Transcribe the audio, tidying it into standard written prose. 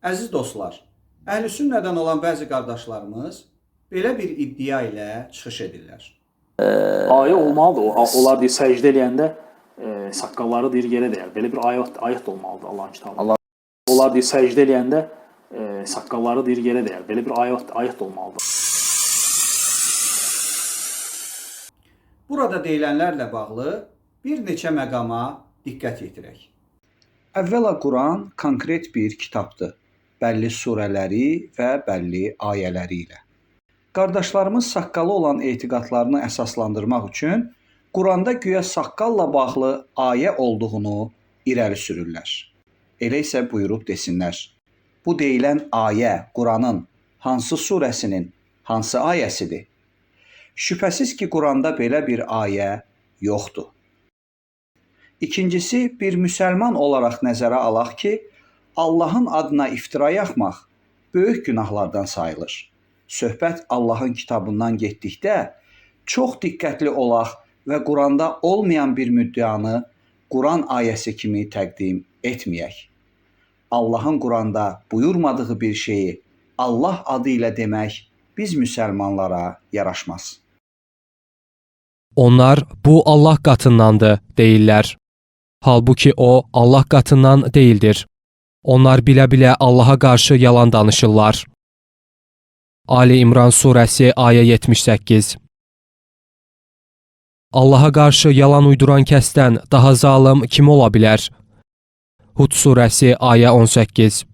Əziz dostlar, Əhl-i Sünnədən olan bəzi qardaşlarımız belə bir iddia ilə çıxış edirlər. Ayə olmalıdır. Onlar deyir səcdə eləyəndə saqqalları deyir yerə dəyər. Belə bir ayət də olmalıdır Allahın kitabında. Onlar deyir səcdə eləyəndə saqqalları deyir yerə dəyər. Belə bir ayət də olmalıdır. Burada deyilənlərlə bağlı bir neçə məqama diqqət yetirək. Əvvəla Quran konkret bir kitabdır. Bəlli surələri və bəlli ayələri ilə. Qardaşlarımız saqqalı olan etiqadlarını əsaslandırmaq üçün Quranda güya saqqalla bağlı ayə olduğunu irəli sürürlər. Elə isə buyurub desinlər. Bu deyilən ayə Quranın hansı surəsinin hansı ayəsidir? Şübhəsiz ki, Quranda belə bir ayə yoxdur. İkincisi, bir müsəlman olaraq nəzərə alaq ki, Allahın adına iftira yaxmaq böyük günahlardan sayılır. Söhbət Allahın kitabından getdikdə çox diqqətli olaq və Quranda olmayan bir müddianı Quran ayəsi kimi təqdim etməyək. Allahın Quranda buyurmadığı bir şeyi Allah adı ilə demək biz müsəlmanlara yaraşmaz. Onlar bu Allah qatındandır deyirlər. Halbuki o Allah qatından deyildir. Onlar bilə-bilə Allaha qarşı yalan danışırlar. Ali İmran surəsi ayə 78. Allaha qarşı yalan uyduran kəsdən daha zalım kim ola bilər? Hud surəsi ayə 18.